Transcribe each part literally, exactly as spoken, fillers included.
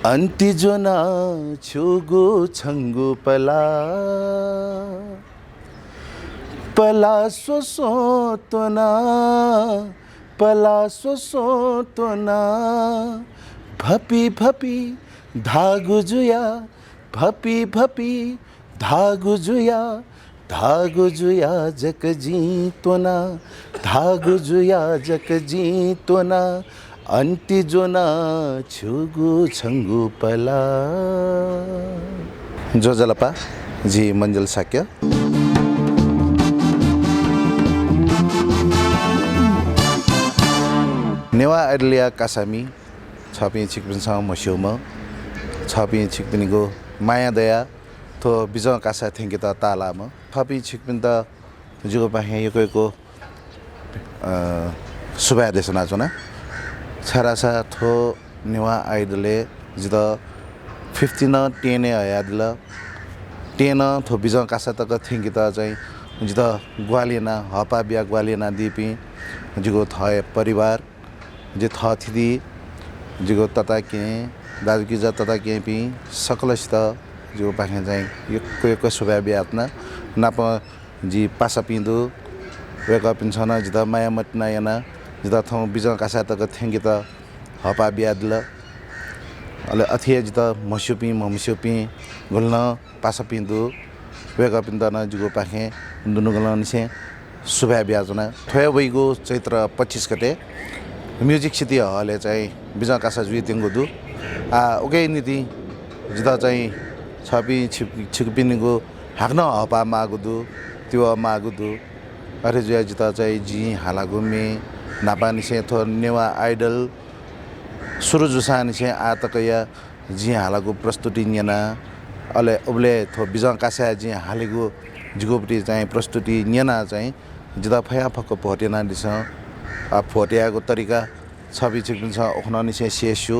अन्ति ज्वना छ्युगु छंगु पला, पला स्वस्वं त्वना, पला स्वस्वं त्वना। भपि भपि धाःगु जुया, भपि भपि धाःगु जुया, धाःगु जुया जक जिं त्वना, धाःगु जुया जक जिं त्वना। अन्ति ज्वना छ्युगु छंगु पला। ज्वजलपा, जि मञ्जुल शाक्य। नेवाः आइडलया कासामि, छपिं छिकपिन्सं म्हस्यूम्ह, छपिं छिकपिनिगु माया दया थ्व बिजं कासा थ्यंकेत ताःलाःम्ह, छपिं छिकपिन्त जिगु पाखें यक्व यक्व अ, सुभाय् देछानाच्वना। छाय्धाःसा थ्व नेवाः आइडलय् जितः fifteen नं ten-य् हयादिल। Ten नं थ्व बिजं कासा तक थ्यंकेत चाहिँ जितः ग्वाहालि यानाः, हःपाः बियाः ग्वाहालि यानादीपिं जिगु थःगु परिवार, जि थःथिति, जिगु तताकेहेँ, दाजुकिजा तताकेहेँपिं सकलसित जिगु पाखें चाहिँ यक्व यक्व सुभाय् बियाच्वना। नापं जि पासापिं दु, वय्कःपिन्सं नं जितः माया मतिना यानाः जितः थौं बिजं कासा तक थ्यंकेत हःपाः बियादिल। अले अथे हे जितः म्हस्यूपिं, म्हमस्यूपिं गुलि नं पासापिं दु, वय्कःपिन्त नं जिगु पाखें दुनुगलंनिसें सुभाय् बियाच्वना। थ्व हे वइगु चैत्र पच्चिस गते Music City हलय् चाहिँ बिजं कासा जुइत्यंगु दु। आ, उकिया निंतिं जितः चाहिँ छपिं छि-, छिकपिनिगु हाकनं हःपाः माःगु दु, तिबः माःगु दु। अथे जुयाः जितः चाहिँ जिं हालागु म्ये न्हापांनिसें थ्व नेवाः आइडल सुरु जूसांनिसें आः तकया जिं हालागु प्रस्तुति न्यनाः, अले उबलय् थ्व बिजं कासाय् जिं हालेगु जिगुपति चाहिँ प्रस्तुति न्यनाः चाहिँ जितः फयाफक्व vote यानादिसँ। आ, vote यायेगु तरिका छपिं छिकपिन्सं उखुन्हुनिसें स्यू।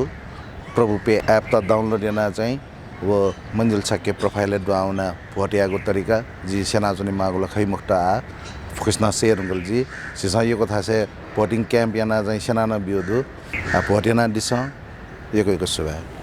प्रभु पे app त download यानाः चाहिँ व मञ्जुल शाक्य profile-य् दुहां वनाः vote यायेगु तरिका जि स्यनाच्वनेमाःगु ला खइ मखुत। आ, फुक्कसिनं सये धुंकल जि। झीसं यक्व थासय् voting camp यानाः चाहिँ स्यना नं ब्यू दु। आ, vote यानादिसँ। यक्व यक्व सुभाय्।